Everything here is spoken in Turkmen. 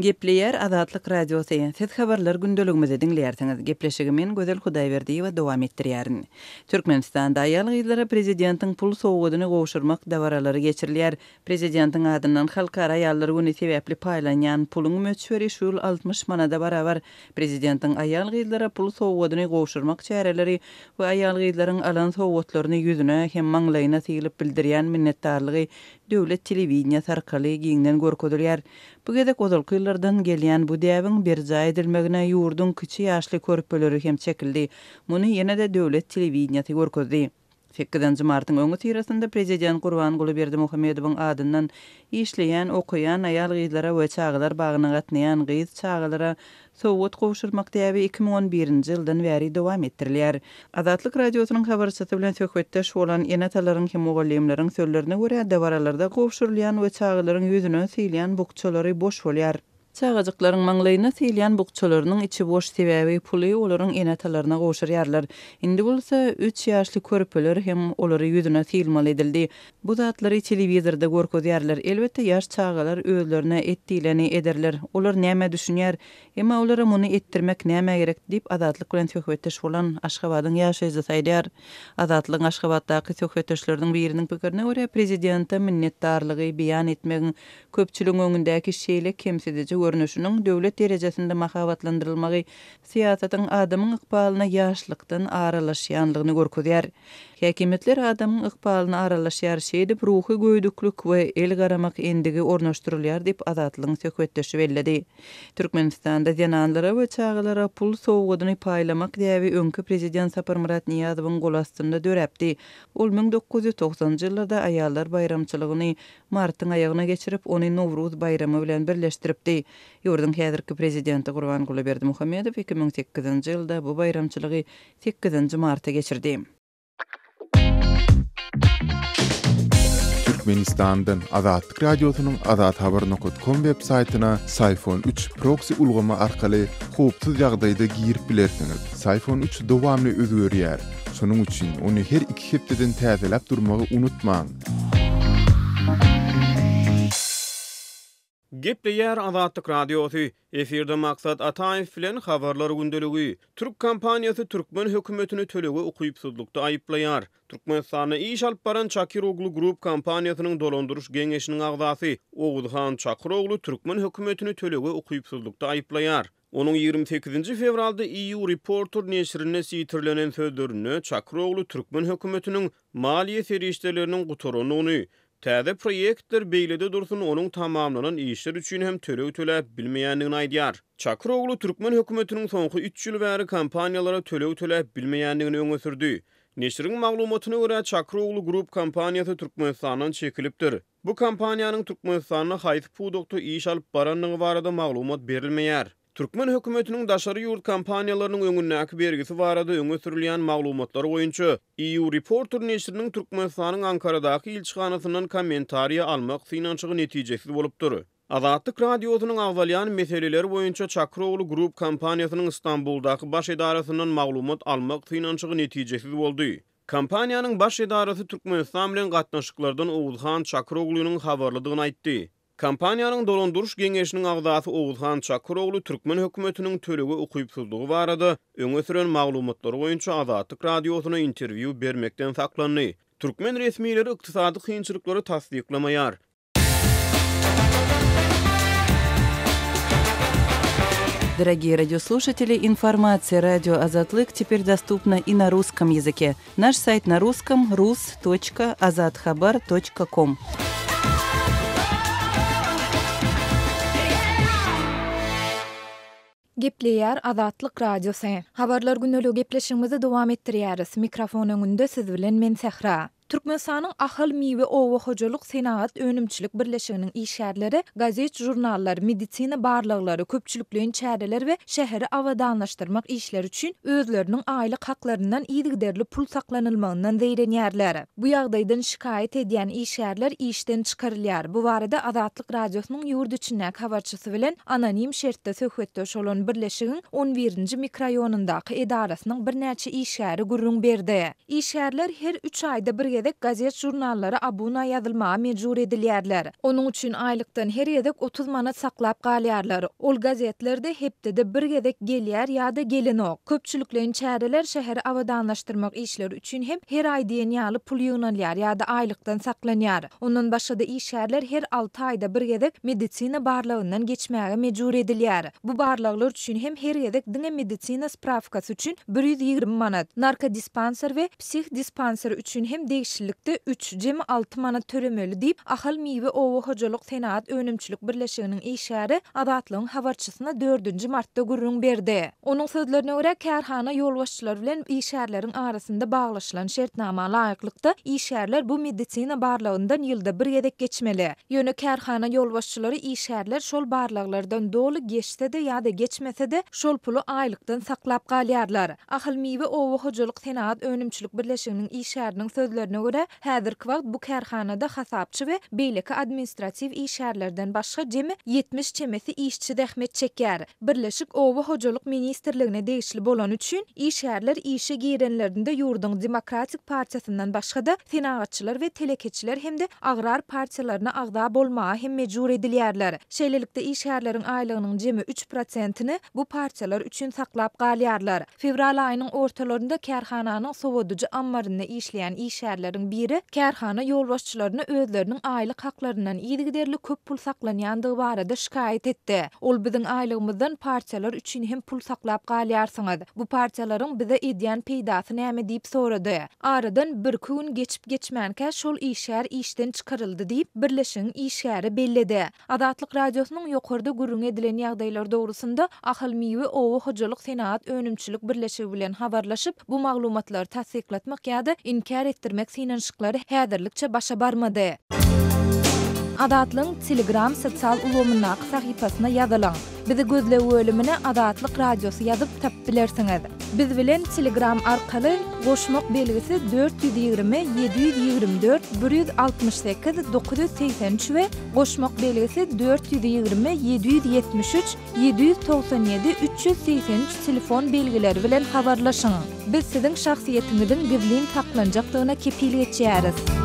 Gepleýär Azatlyk Radiosy, Siz habarlar gündeligimizi diňleýärsiňiz. Gepleşigi men Gözel Hudaýberdiýewa dowam etdirýärin. Türkmenistanda aýal-gyzlara prezidentiň pul sowgadyny gowşurmak dabaralary geçirilýär. Prezidentiň adyndan Halkara aýallar güni sebäpli paýlanýan puluň möçberi şu ýyl 60 manada barabar. Prezidentiň aýal-gyzlara pul sowgadyny gowşurmak çäreleri we aýal-gyzlaryň alan sowgatlaryny ýüzüne hem maňlaýyna sylyp bildirýän minnetdarlygy döwlet telewideniýesi arkaly giňden görkezilýär. Bu gezek ozalky ýyllardan gelýän bu däbiň berjaý edilmegine ýurduň kiçi ýaşly körpeleri hem çekildi. Muny ýene-de döwlet telewideniýesi görkezdi. Sekizinji martyň öňüsyrasynda prezident Gurbanguly Berdimuhamedowyň adyndan işleýän, okaýan aýal-gyzlara we çagalar bagyna gatnaýan gyz çagalara sowgat gowşurmak däbi 2011-nji ýyldan bäri dowam etdirilýär. Azatlyk Radiosynyň habarçysy bilen söhbetdeş bolan ene-atalaryň hem mugallymlaryň sözlerine görä, dabaralarda gowşurylýan we çagalaryň ýüzüne sylýan bukjalary boş bolýar. Çagajyklaryň maňlaýyna sylýan bukjalarynyň içi boş, sebäbi puly olaryň ene-atalaryna gowşurýarlar. Indi bolsa, üç ýaşly körpeler hem olary ýüzüne sylmaly edildi. Bu zatlary telewizorda görkezýärler. Elbetde, ýaş çagalar özlerine et diýleni ederler. Olar nämä düşünýär? Emma olara muny etdirmek nämä gerek? diýip, Azatlyk bilen söhbetdeş bolan Aşgabadyň ýaşaýjysy aýdýar. Azatlygyň Aşgabatdaky söhbetdeşleriniň biriniň pikirine görä, prezidente minnetdarlygy beýan etmegiň Köpçüligiň öňündäki şeýle kemsidiji görnüşiniň döwlet derejesinde mahabatlandyrylmagy syýasatyň adamyň ykbalyna ýaşlykdan aralaşýanlygyny görkezýär. Häkimiýetler adamyň ykbalyna aralaşýar, şeýdip ruhy göýdüklik we el garamak endigi ornaşdyrylýar diýip, Azatlygyň söhbetdeşi belledi. Türkmenistanda zenanlara we çagalara pul sowgadyny paýlamak däbi öňki prezident Saparmyrat Nyýazowyň golastynda döräpdi. Ol 1990-njy ýyllarda aýallar baýramçylygyny martyň aýagyna geçirip, ony Nowruz baýramy bilen birleşdiripdi. Ýurduň häzirki prezidenti Gurbanguly Berdimuhamedow 2008-nji ýylda bu baýramçylygy sekizinji marta geçirdi. Türkmenistandan Azatlyk Radiosynyň azathabar nokat kom web saýtyna Syfon üç proksi ulgamy arkaly howpsuz ýagdaýda girip bilersiňiz. Syfon üç dowamly özgerýär. Şonuň üçin ony her iki hepdeden täzeläp durmagy unutmaň. Gepleýär Azatlyk Radiosy, Efirde Maksat Ataýew bilen Habarlar gündeligi. Türk kompaniýasy türkmen hökümetini tölege ukypsyzlykda aýyplaýar. Türkmenistanda iş alyp baran Çakiroglu Group kompaniýasynyň dolandyryş geňeşiniň agzasy Oguzhan Çakyroglu türkmen hökümetini tölege ukypsyzlykda aýyplaýar. Onuň 28-nji fewralda EU Reporter neşirinde sitirlenen sözlerinde Çakyroglu türkmen hökümetiniň maliýe serişdeleriniň gutarandygyny, täze proýektler beýlede dursun, onuň tamamlanan işler üçin hem töleg töläp bilmeýändigini aýdýar. Çakyroglu türkmen hökümetiniň soňky üç ýyl bäri kompaniýalara töleg töläp bilmeýändigini öňe sürdi. Neşiriň maglumatyna görä, Çakyroglu Group kompaniýasy Türkmenistandan çekilipdir. Bu kompaniýanyň Türkmenistanda haýsy pudakda iş alyp barandygy barada maglumat berilmeýär. Türkmen hökümetiniň daşary ýurt kompaniýalarynyň öňündäki bergisi barada öňe sürülýän maglumatlar boýunça EU Reporter neşiriniň Türkmenistanyň Ankaradaky ilçihanasyndan kommentariýa almak synanyşygy netijesiz bolupdyr. Azatlyk Radiosynyň agzalýan meseleler boýunça Çakyrogly Group kompaniýasynyň Stambuldaky baş edarasyndan maglumat almak synanyşygy netijesiz boldy. Kompaniýanyň baş edarasy Türkmenistan bilen gatnaşyklardan Oguzhan Çakyroglynyň habarlydygyny aýtdy. Kompaniýanyň dolandyryş geňeşiniň agzasy Oguzhan Çakyrogly türkmen hökümetiniň tölege ukypsyzlygy barada öňe süren maglumatlary boýunça Azatlyk Radiosyna interwýu bermekden saklandy. Türkmen resmileri ykdysady kynçylyklary tassyklamaýar. Дорогие радиослушатели, информация радио Азатлык теперь доступна и на русском языке. Наш сайт на русском rus.azathabar.com. Gepleýär Azatlyk Radiosy. Habarlar gündeligi gepleşigimizi dowam etdirýäris. Mikrofon öňünde siz bilen men Sähra. Türkmenistanyň Ahal miwe oba hojalyk senagat önümçilik birleşiginiň işgärleri gazet-žurnallar, medisina barlaglary, köpçülikleýin çäreler we şäheri abadanlaşdyrmak işleri üçin özleriniň aýlyk haklaryndan yzygiderli pul saklanylmagyndan zeýrenýärler. Bu ýagdaýdan şikaýat edýän işgärler işden çykarylýar. Bu barada Azatlyk Radiosynyň ýurt içindäki habarçysy bilen anonim şertde söhbetdeş bolan birleşigiň on birinji mikroraýonyndaky edarasynyň birnäçe işgäri gürrüň berdi. Işgärler her üç aýda bir gezek. gezek gazet-žurnallara abuna ýazylmaga mejbur edilýärler. Onuň üçin aýlykdan her gezek 30 manat saklap galýarlar. Ol gazetler-de hepdede bir gezek gelýär ýa-da gelenok. Köpçülikleýin çäreler, şäheri abadanlaşdyrmak işleri üçin hem her aý diýen ýaly pul ýygnalýar ýa-da aýlykdan saklanýar. Ondan başga-da işgärler her alty aýda bir gezek medisina barlagyndan geçmäge mejbur edilýär. Bu barlaglar üçin hem her gezek diňe medisina sprawkasy üçin 120 manat, narkodispanser we psihdispanser üçin hem degişlilikde üç, jemi alty manat tölemeli diýip, Ahal miwe oba hojalyk senagat önümçilik birleşiginiň işgäri Azatlygyň habarçysyna dördünji martda gürrüň berdi. Onuň sözlerine görä, kärhana ýolbaşçylary bilen işgärleriň arasynda baglaşylan şertnama laýyklykda, işgärler bu medisina barlagyndan ýylda bir gezek geçmeli. Ýöne kärhana ýolbaşçylary işgärler şol barlaglardan doly geçse-de ýa-da geçmese-de, şol puly aýlykdan saklap galýarlar. Ahal miwe oba hojalyk senagat önümçilik birleşiginiň işgäriniň sözlerine görä, häzirki wagt bu kärhanada hasapçy we beýleki administratiw işgärlerden başga jemi 70 çemesi işçi zähmet çekýär. Birleşik Oba hojalyk ministrligine degişli bolany üçin, işgärler işe girenlerinde ýurduň Demokratik partiýasyndan başga-da, Senagatçylar we telekeçiler hem-de Agrar partiýalaryna agza bolmaga hem mejbur edilýärler. Şeýlelikde, işgärleriň aýlygynyň jemi üç prosentini bu partiýalar üçin saklap galýarlar. Fewral aýynyň ortalarynda kärhananyň sowadyjy ammarynda işleýän işgärleriň biri kärhana ýolbaşçylaryna özleriniň aýlyk haklaryndan yzygiderli köp pul saklanýandygy barada şikaýat etdi. Ol biziň aýlygymyzdan partiýalar üçin hem pul saklap galýarsyňyz. Bu partiýalaryň bize edýän peýdasy näme diýip sorady. Aradan birki gün geçip-geçmänkä şol işgär işden çykaryldy diýip, birleşigiň işgäri belledi. Azatlyk Radiosynyň ýokarda gürrüňi edilen ýagdaýlar dogrusynda Ahal miwe oba hojalyk senagat önümçilik birleşigi bilen habarlaşyp, bu maglumatlary tassyklatmak ýa-da inkär etdirmek synanyşyklary häzirlikçe başa barmady. Azatlygyň Telegram sosial ulgamyndaky sahypasyna ýazylyň. Bizi gözleg bölümine Azatlyk Radiosy ýazyp tapyp bilersiňiz. Biz bilen Telegram arkaly goşmak belgisi 420 724 168 983 we goşmak belgisi 420 773 797 383 telefon belgileri bilen habarlaşyň. Biz siziň şahsyýetiňiziň gizlin saklanjakdygyna kepil geçýäris.